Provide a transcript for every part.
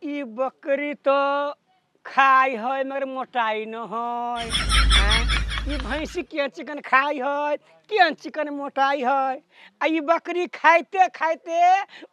ई बकरी तो खाइ है मगर मोटाइ न है। आँय, ई भैंसी के चिकन खाइ है, के चिकन मोटाइ है। आ ई बकरी खाइते खाइते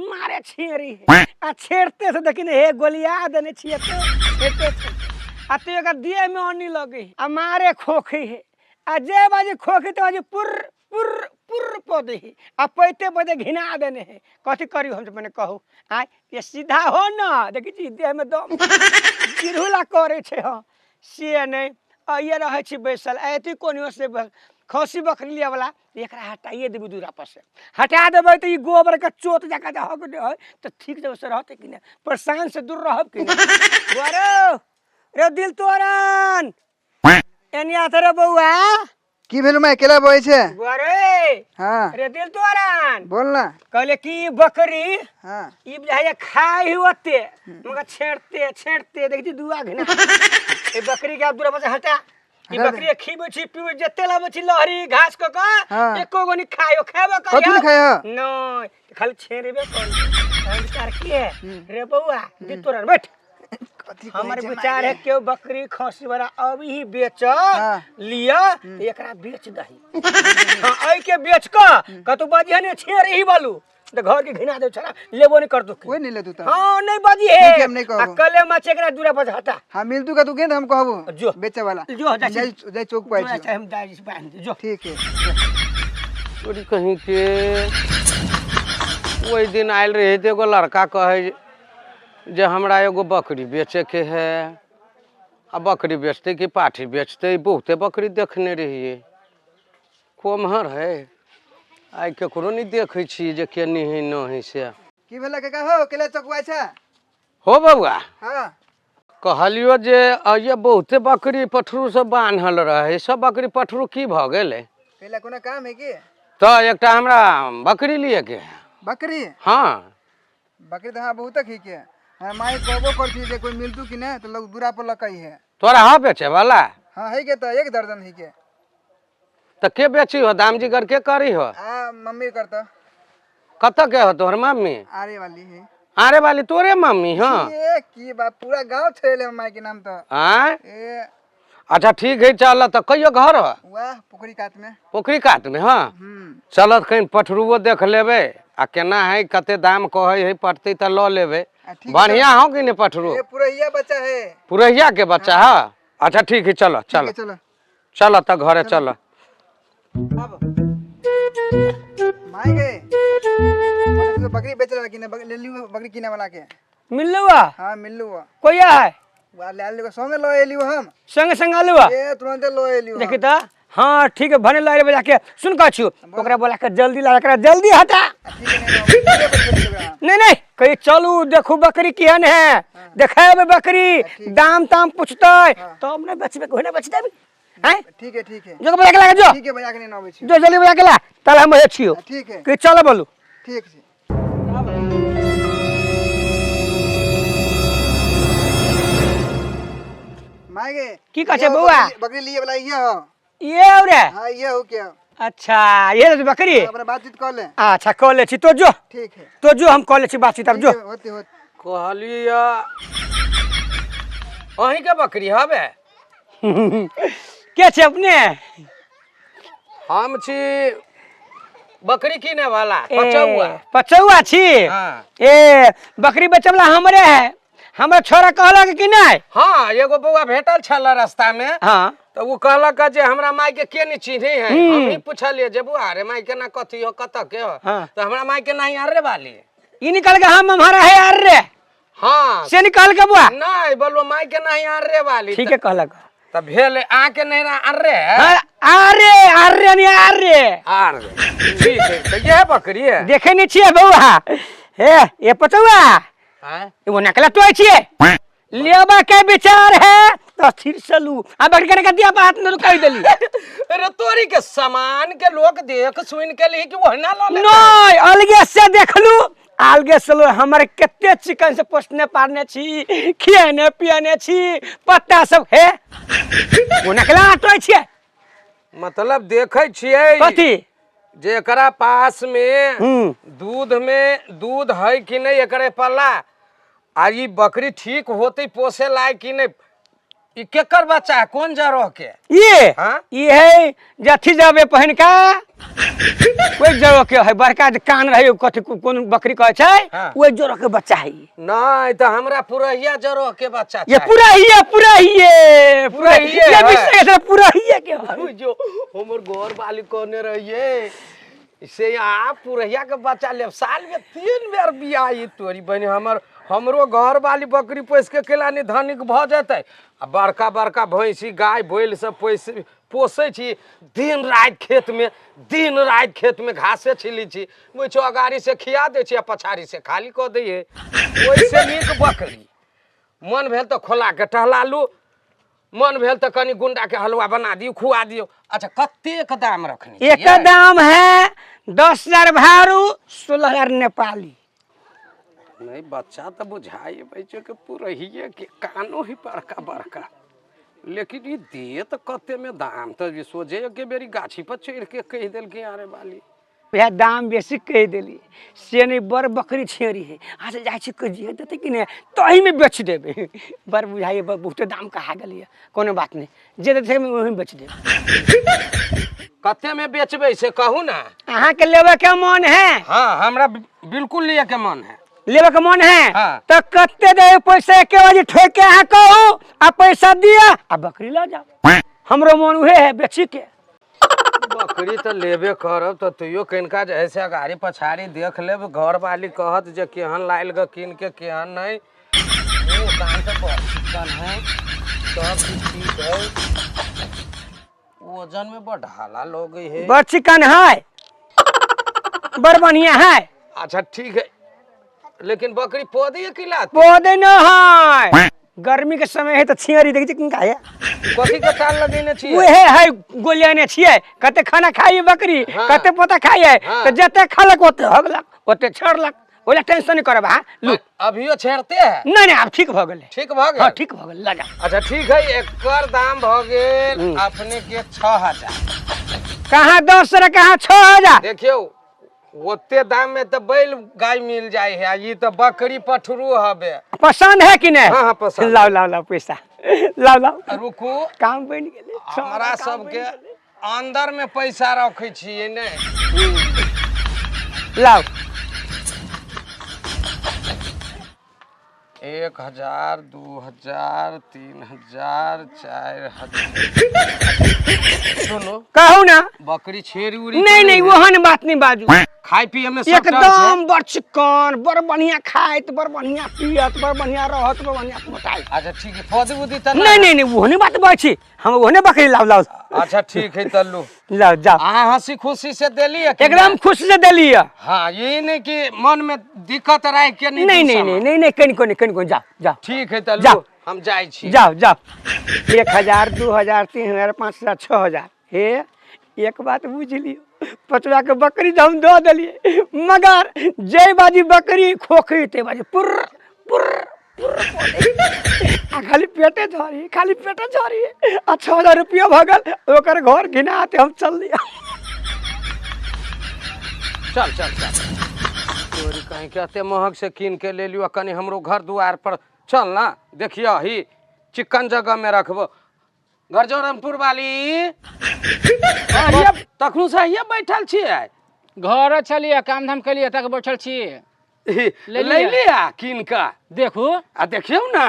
मारे छेड़ी है, आ छेड़ते से देखी ने हे गोलिया देने छियै तो छेड़ते छेड़ते आ तो एकर देह में अन्नी लगे है आ मारे खोखी है, आ जे बाजी खोखी तो बाजी पुर पुर पुर पौधे है, आ पैते पैते घिना देने है। कथी करी हम मैंने कहू? आय ये सीधा हो न, देखी छी देह में दम चिरहुला करे छे। हाँ से नहीं आइए रहे छी बैसल ऐती कोनियो से खसी बकरी लिया वाला एकरा हटाइए देबी दूरा पर से हटा देबै तो ई गोबर के चोट जका जे हक दे है तो ठीक जगह से रहते कि नहीं, परेशान से दूर रहब कि नहीं। बरो रे दिल तोरन एनी आते रे बउआ। की भेल मैं अकेला बजै छै? बउआ रे। हाँ। रे दिल तोरन। बोल ना। कहले कि बकरी हाँ। ई बुझाइए खाइ ही ओते मगर छेड़ते छेड़ते देखी दुआ घिना। ए बकरी के आप दूरा पर से हटा। ई हटा दे। बकरी खीबै छी पीबै जते लाबै छी लहरी घास क क हाँ। एको गो नहीं खायो, खेबो करियो। कथी नहीं खायो? नहीं, खाली छेड़बे करी। हम विचार की है रे बउआ दी तोरन बैठ। कथी कहै हमर छै विचार है माय? केओ बकरी खसी वाला अभी ही बेच हाँ। लिया तो एकरा बेच दही। हाँ, एहि के बेच क कतौ बजिहे ने छेड़ ही बालू तो घर के घिना दे छड़ा लेबो नहीं कर दो। कोई नहीं लेतू तो। हाँ नहीं बजी है। ठीक है, हम नहीं कहबो। आ कले मच एकरा दूरा पर हटा। हाँ मिलतू का तू के हम कहबो। जो। बेचे वाला। जो, जा छी। जाई चौक पर जो, छी। अच्छा, हम दाई से बांध दे, जो। ठीक है। चोरी कहीं के ओहि दिन आयल रहे तो एगो लड़का कहे जे हमरा एगो बकरी बेचे के है, आ बकरी बेचते कि पाठी बेचते, बहुते बकरी देखने रहिए कोम्हर है, आइ केकरो नहीं देखै छियै जे केनी है न है से। की भेलै काका हो, केला चकुआ छै? हो बौआ। हाँ। कहलियो जे अइये बहुते बकरी पठरू सब बान्हल रहे, सब बकरी पठरू की भऽ गेलै? केला कोनो काम है की? तऽ एकटा हमरा बकरी लिए के है। बकरी? हाँ। बकरी तऽ हाँ बहुत ही के। हमरा माई कहबो करती जे कोई मिलतू कि नहीं तो लोग दूरा पर लकई है। तोरा हाँ बेचे वाला? हाँ है के तो एक दर्जन है के। तऽ के बेची हो, दाम जिगर के करी हो? आ मम्मी करता। कतऽ के हो तोहर मम्मी? आरे वाली है। आरे वाली तोरे मम्मी? हाँ। ये की बात, पूरा गांव छेले माई के नाम तो। आँय? ए। अच्छा ठीक है चल, तऽ कहियो घर हो? वाह पोखरी कात में। पोखरी कात में? हाँ। हम्म। चल कहीं पठरुओ देख लेबै आ केना है कते दाम कहै है, पटतै तऽ लऽ लेबै। आ ठीक है। बढ़िया हो कि नहीं पठरू? ए पुरैया बच्चा है। पुरैया के बच्चा है? अच्छा ठीक है चलो, ठीक है, चलो। चलो। चलो तऽ घरे चलो। अब माई गए तो बकरी बेच रहा कि नहीं, ले लियो बकरी किने वाला के। मिललू आ? हाँ मिललू आ। कोई है? वा ले लियो, संगे ल एलियो हम। संगे संगे आलू आ? ए तुरंत ल एलियो। देखी त हाँ ठीक है, भने लए बजा के सुन का छु ओकरा बोला के जल्दी ला, एकरा जल्दी हटा। ठीक है, नहीं, नहीं, नहीं, नहीं, नहीं, नहीं, नहीं, नहीं, कही चलू देखू बकरी केहन है, देखेबे बकरी, दाम ताम पूछतै तब ने बेचबे, कोई ना बेच देबी। हैं? ठीक है, ठीक है। जो बजा के ला जो। ठीक है, बजा के नहीं आबै छी। जो जल्दी बजा के ला, तल हम हे छियो। ठीक है। कि चल बोलू। ठीक छै। माय गे। की कहै छै ये बौआ? बकरी लिए वाला ये हो। ये हो रे? हाँ, ये हो क्या? अच्छा, ये रे बकरी? हाँ, अपना बातचीत कर ले। अच्छा, कर ले छी तो जो। ठीक है। तो जो हम कर ले छी बातचीत अब ठीक जो। है, होते, होते। कहलिया अहीं के बकरी हबे? के छै अपने? हम छी बकरी किने वाला, ए, पचौआ। पचौआ छी? हाँ। ए बकरी बेचे वाला हमरे है, हमर छोरा कहलक कि नहीं? हाँ, एगो बौआ भेटल छल रास्ता में। हाँ। तो वो कहलक जे हमरा माई के के नहीं चिन्हे है। हम्म। हम ही पूछलिए जे बौआ अरे माई के ना कथी हो कत के हो? हाँ। तो हमरा माई के नहीं अरे वाली। ई निकल के हम हमारा है अरे। हाँ। से निकल के बुआ? नहीं बोलो माई के नहीं अरे वाली। ठीक है कहलक। त भेल आ के नहीं ना अरे? हाँ, अरे, अरे नहीं अरे। अरे ठीक है, तो यह बकरी है। देखे नहीं छिए बौआ। हे, ये पचौआ। हाँ? वो नकला तो छिए। लेबा के विचार है तो फिर चलू। आ बकरी के दिया बात न रुकाई देली। अरे तोरी के सामान के लोग देख सुन के ली कि वह ना ल ले। नहीं, अलगे से देखलू, अलगे से लो। हमर कते चिकन से पोसने पारने छी, खियाने पियाने छी, पत्ता सब है। वो नकला आटो छिए। मतलब देखै छियै कथी? जे एकरा पास में हम्म। दूध में दूध है कि नहीं एकरे पल्ला, आ ई बकरी ठीक होते पोसे लायक कि नहीं? ई केकर बच्चा है, कोन जरोह के? ये हाँ? ये है जथी जाबे पहिन का ओहि जरोह के है, बड़का जे कान रहे कथी कोन बकरी कहै छै, हाँ। ओहि जरोह के बच्चा है। नहीं तो हमरा पुरहिया जरोह के बच्चा ये चाही। पूरा ही है, पूरा ही है, पूरा ही पुरहिये ये है। विशेष है, पूरा ही है के है। जो हमर घर वाली कहने रहिए से आप पुरहिया के बच्चा लेब, साल में 3 बेर बियाह ई तोरी बहिन। हमर हमरो घर वाली बकरी पोसि के केला नहीं धनिक भऽ जेतै। आ बड़का बड़का भैंसी गाय बैल सब पोसै छी, दिन राति खेत में, दिन राति खेत में घासे छिली छी, बुझ अगाड़ी से खिया दै छी आ पछाड़ी से खाली कऽ दैयै। ओहिसँ नीक बकरी मन भेल तऽ खोला के टहला लू, मन भेल तऽ कनि गुंडा के हलवा बना दियौ खुआ दियौ। अच्छा कतेक दाम रखने छियै? एकर दाम है 10,000 भारू, 16,000 नेपाली। नहीं बच्चा तो बुझाई बच्चे के पुरहिए के कानो ही बड़का बड़का, लेकिन ये दे तो कते में दाम तो ये सोझे के बेरी गाछी पर चढ़ के कह देल के आरे वाली वएह दाम बेसी कहि देली से नहीं, बड़ बकरी छेरी है। अच्छा जाइ छी कहि देतै कि नहि तही में बेच देबै। बड़ बुझाइए बहुते दाम कहा गेलियै, कोनो बात नहीं, जे देतै ओही में बेच देबै। कते में बेचबै से कहू ना। अहाँके लेबे के मन है? हाँ हमरा बिल्कुल लिए के मन है। लेबे के मन है? हाँ। तो कते देबै पैसा एके बाजी ठोक के अहाँ कहू आ पैसा दिया आ बकरी लऽ जाओ। हमरो मन उहे है बेची के। बकरी तो लेबे करब तो तैयो कनिका जे है से अगाड़ी पछाड़ी देख लेब, घर वाली कहत जे केहन लायल ग कीन के केहन नहीं। मुँह कान तो बड़ चिकन है, सब चीज ठीक है, वजन में बड़ ढाला लोग है। बड़ चिकन है, बड़ बढ़िया है। अच्छा ठीक है, लेकिन बकरी पौधे की लात? पौधे न है, गर्मी के समय है तो छियरी देखै छी किनका है। कथी के ताल लगेने छियै? उहे है गोलियाने छियै, कते खाना खाइए बकरी, हाँ। कते पोता खाइए, हाँ। तो जते खलक ओते हगलक ओते छेड़लक, ओला टेंशन नहीं करब। हाँ लू अभियो छेड़ते है? नहीं नहीं आब ठीक भऽ गेलै। ठीक भऽ गेल? हाँ ठीक भऽ गेल, लगा। अच्छा ठीक है, एकर दाम भऽ गेल अपने के 6,000। कहाँ 10 रह कहाँ 6,000? देखियौ ओते दाम में तो बैल गाय मिल जाए है, ये तो बकरी पठरू हबे। पसंद है कि नहीं? हाँ हाँ पसंद। लाओ लाओ लाओ पैसा लाओ लाओ। रुकू, काम बन गेलै। हमरा सबके अंदर में पैसा रखै छियै ने। लाओ 1,000 2,000 3,000 4,000। सुनो कहू ना। बकरी छेड़ी उड़ी नहीं नहीं ओहन बात नहीं बाजू। खाय पिए में सब एकदम बड़ चिकन, बड़ बढ़िया खाइत, बड़ बढ़िया पियत, बड़ बढ़िया रहत, बड़ बढ़िया मोटाइत। अच्छा ठीक है, पौधी उधी त नहीं नहीं नहीं ओहने बात बात छी, हम ओहने बकरी लाओ लाओ। अच्छा ठीक है तल्लू लाओ जाओ। अहाँ हंसी खुशी से देली है एकदम खुशी से देली है। हाँ ये नहीं कि मन में दिक्कत राख के नहीं। नहीं नहीं नहीं नहीं नहीं कनिको नहीं कनिको, जाओ जाओ। ठीक है तल्लू जाओ। हम जाइ छी। जाओ जाओ। 1,000 2,000 3,000 5,000 6,000। हे एक बात बुझ लियौ, पचवा के बकरी तऽ हम दऽ देलियै, मगर जै बाजी बकरी खोखी ते बाजी पुर्र पुर्र पुर्र आ खाली पेटे झरी, खाली पेटे झरी। आ 6,000 रुपया भऽ गेल, ओकर घर घिनाते हम चल लिया। चल चल चल तोरी कहीं के एते महग से कीन के ले लियो, कनी हमरो घर दुआर पर चल ना देखियो ही चिकन जगह में रखबो। घर जोरमपुर वाली तखनो से हिये बैठल छियै? घर छलियै, काम धाम केलियै तक बैठल छियै। ले लिया कीन के देखू आ देखियौ ना,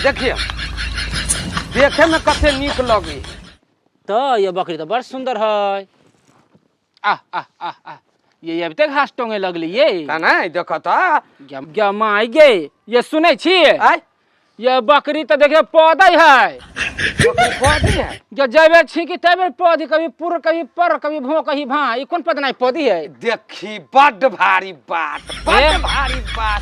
देखियौ देखे में कते नीक लगे। तो ये बकरी तो बड़ सुंदर है। आह आह आह आह ये अभी तक घास टोंगे लगली ये का नहीं देखत गे माय गे। ये सुनै छी आय ये बकरी तो देखियो पौधा है, पौधी है। जो जैबे छी कि तैबे पौधी, कभी पुर कभी पर कभी भो कभी भा, ये कौन पौधा नहीं पौधी है। देखी बड भारी बात, बड भारी बात।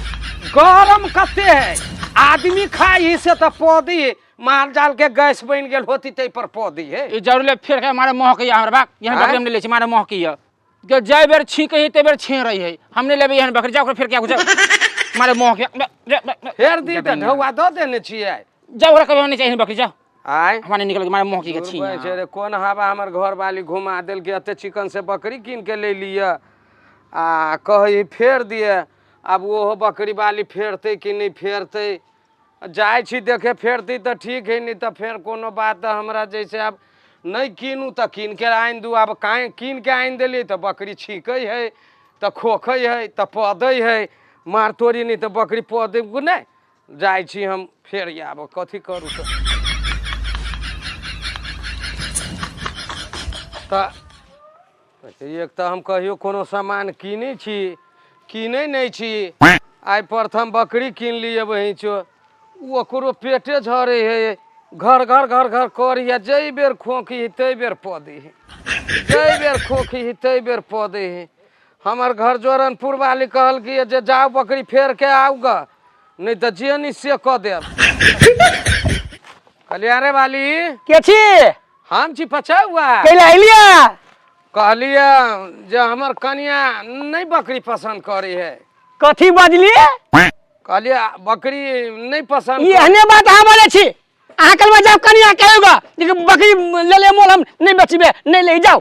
गरम कते है, आदमी खाई से तो पौधी, माल जाल के गैस बन गेल होती तै पर पौधी है। ये जरूर ले फिर के मारे मोह के हमरा बाप यहाँ बकरी हम ले छी, मारे मोह के जो जै बेर छी कही ते बेर छे रही है, हमने लेबे यहाँ बकरी जाओ फिर क्या मारे मोह के फेर दी त ढौआ दऽ देने छियै। जाओ ओकरा कभी नहीं चाहिए बकरी, जाओ आय हमारे निकल के मारे मोह के छी। रे कोन हवा हमर घर वाली घुमा देल के एते चिकन से बकरी कीन के ले लिअ आ कही फेर दिए। आब ओहो बकरी बाली फेरतै कि नहि फेरतै। जाइ छी देखे, फेरतै तऽ ठीक है, नहि तऽ फेर कोनो बात। तऽ हमरा जैसे आब नहि कीनू तऽ कीन के आनि दू। आब काहे कीन के आनि देलियै तऽ बकरी छीकै है, तऽ खोखै है, तऽ पदै है। मार तोरी, नहि तऽ बकरी पदै नहि। जाइ छी हम फेर आब, कथी करू? तऽ एक तऽ हम कहियो कोनो सामान कीनै छी, कीनै नहि छी। आइ प्रथम बकरी कीन लियै बहिंचो, ओकरो पेटे झरै है, घर घर घर घर करैए। जै बेर खोखी है तै बेर पदै है, जै बेर खोखी है तै बेर पदै है। हमर घर जोरनपुर वाली कहलकै जे जाउ बकरी फेर के आउ ग, नहि तऽ जे नहि से कऽ देब। कहलियै अरे वाली। के छी? हम छी पचौआ। कैला एलियै? कहलियै जे हमर कनिया नहि बकरी पसन्द करै है। कथी बजलियै? कहलियै बकरी नहि पसन्द। ई एहने बात अहाँ बजै छी। अहाँ कहलबै जाउ कनिया कहियो जे बकरी ले ले, मोल हम नहि बेचबे, नहि ले जाउ।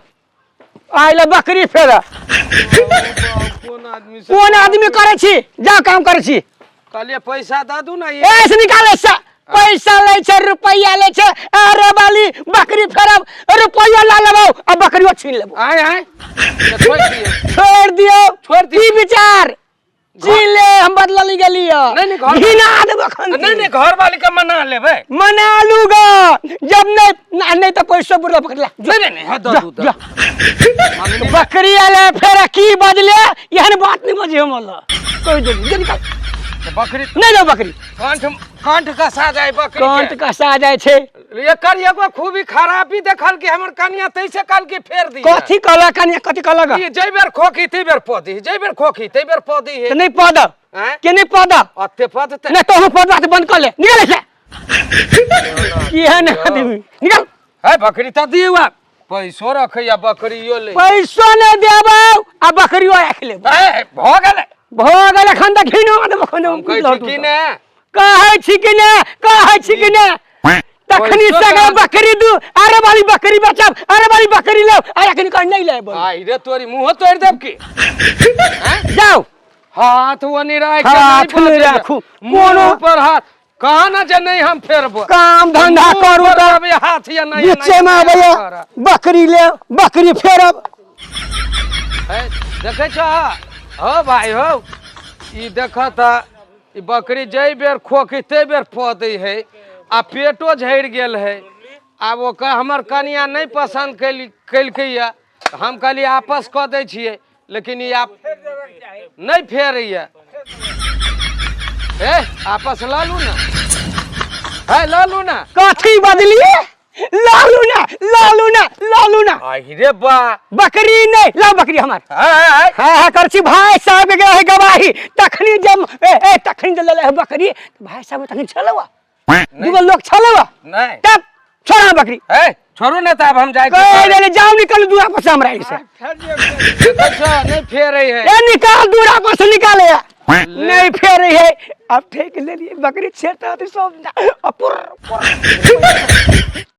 आइले बकरी फेर। कोन आदमी से? कोन आदमी करै छी? जाउ, काम करै छी। कहलियै पैसा दऽ दू ने। ऐसे निकाले से पैसा लै छै, रुपैआ लै छै। अरे बाली, बकरी फेरब, रुपैआ ला लेबौ आ बकरियो छीन लेबौ। आय आय, छोड़ि दियौ। छोड़ि दियौ। छोड़ि दियौ। की विचार? छीन ले, हम बदलल गेलियै। नहीं, नहीं, घर- घिना देबो एखन। नहीं नहीं, घर वाली के मना लेबै। मना लूगा जब नहीं ना, नहीं तो पैसो बुरा पकड़ ला। नहीं नहीं नहीं, हाँ, दऽ दू, दऽ जा। दू। बकरी आले फेर की बजले? एहन बात नहीं बजे हम कहि देली जे निकाल। तऽ बकरी नहीं लो बकरी। कंठ कंठ कसा जाय बकरी कंठ के। कसा जाइ छै। एकर एगो खूबी खराबी देखल कि हमर कनिया तैसे कहल कि फेर दी। कथी कहलक कनिया? कथी कहलक? ई जै बेर खोखी तै बेर पदी, जै बेर खोखी तै बेर पदी है। तऽ नहीं पद। आँय? के नहीं पद? अते पद ते नहीं तो पद बात बंद कर ले, निकल ऐसे केहन आदमी, निकल। है बकरी तऽ दियौ, आब पैसो रखैया बकरियो ले। पैसो नहीं देबौ आ बकरियो राखि लेबौ। ए, भऽ गेलै। भऽ गेल, एखन तऽ घिनो देबौ एखन। हम कहै छी कि ने? कहै छी कि ने? कहै छी कि ने? तखनी पैसो से तऽ- बकरी दू, अरे वाली बकरी बेचब, अरे वाली बकरी लो, आ एखन कह नहीं लेब। आई रे तोरी, मुँहो तोड़ि देब की? जाओ। हाथ ओनी राखि के हाथ नहि नहि बचैया। राखू। मुँह कोनो- पर हाथ कहा ना जे नहीं हम फेरबो। काम धंधा मुँह करू पर तऽ देबै हाथ या नहीं। बीचे में अबैया बकरी ले, बकरी फेरब। देखै छ हो भाई हो, ई देख तऽ ई बकरी जै बेर खोखी तै बेर पदै है आ पेटो झड़ि गेल है। आब ओकर हमर कनिया नहि पसन्द केलकैया, हम कहलियै आपस कऽ दै छियै, लेकिन ई आप नहि फेरैया। हे, आपस लऽ लू ने, हे लऽ लू ने। कथी बदलिए? लालू ना, लालू ना, लालू ना। आहि रे बा। बकरी नहीं लाओ, बकरी हमार। हाय, हाय, हाय। हाँ हाँ कर छी भाई साहब के रहे गवाही। तखनी जब ए ए तखनी जब ले बकरी भाई साहब तखनी छलवा दुगो लोग छलवा। नहीं। तब छोड़ा बकरी। ए छोड़ू ने, तब हम जाइ। कह देले जाओ, निकल दूरा पर से हमरा से। देखै छौ, नहीं फेरै है। ए निकाल दूरा पर से, निकाले नहीं फेरे है। अब ठेक ले लिए बकरी छेड़ता तो सब अपुर।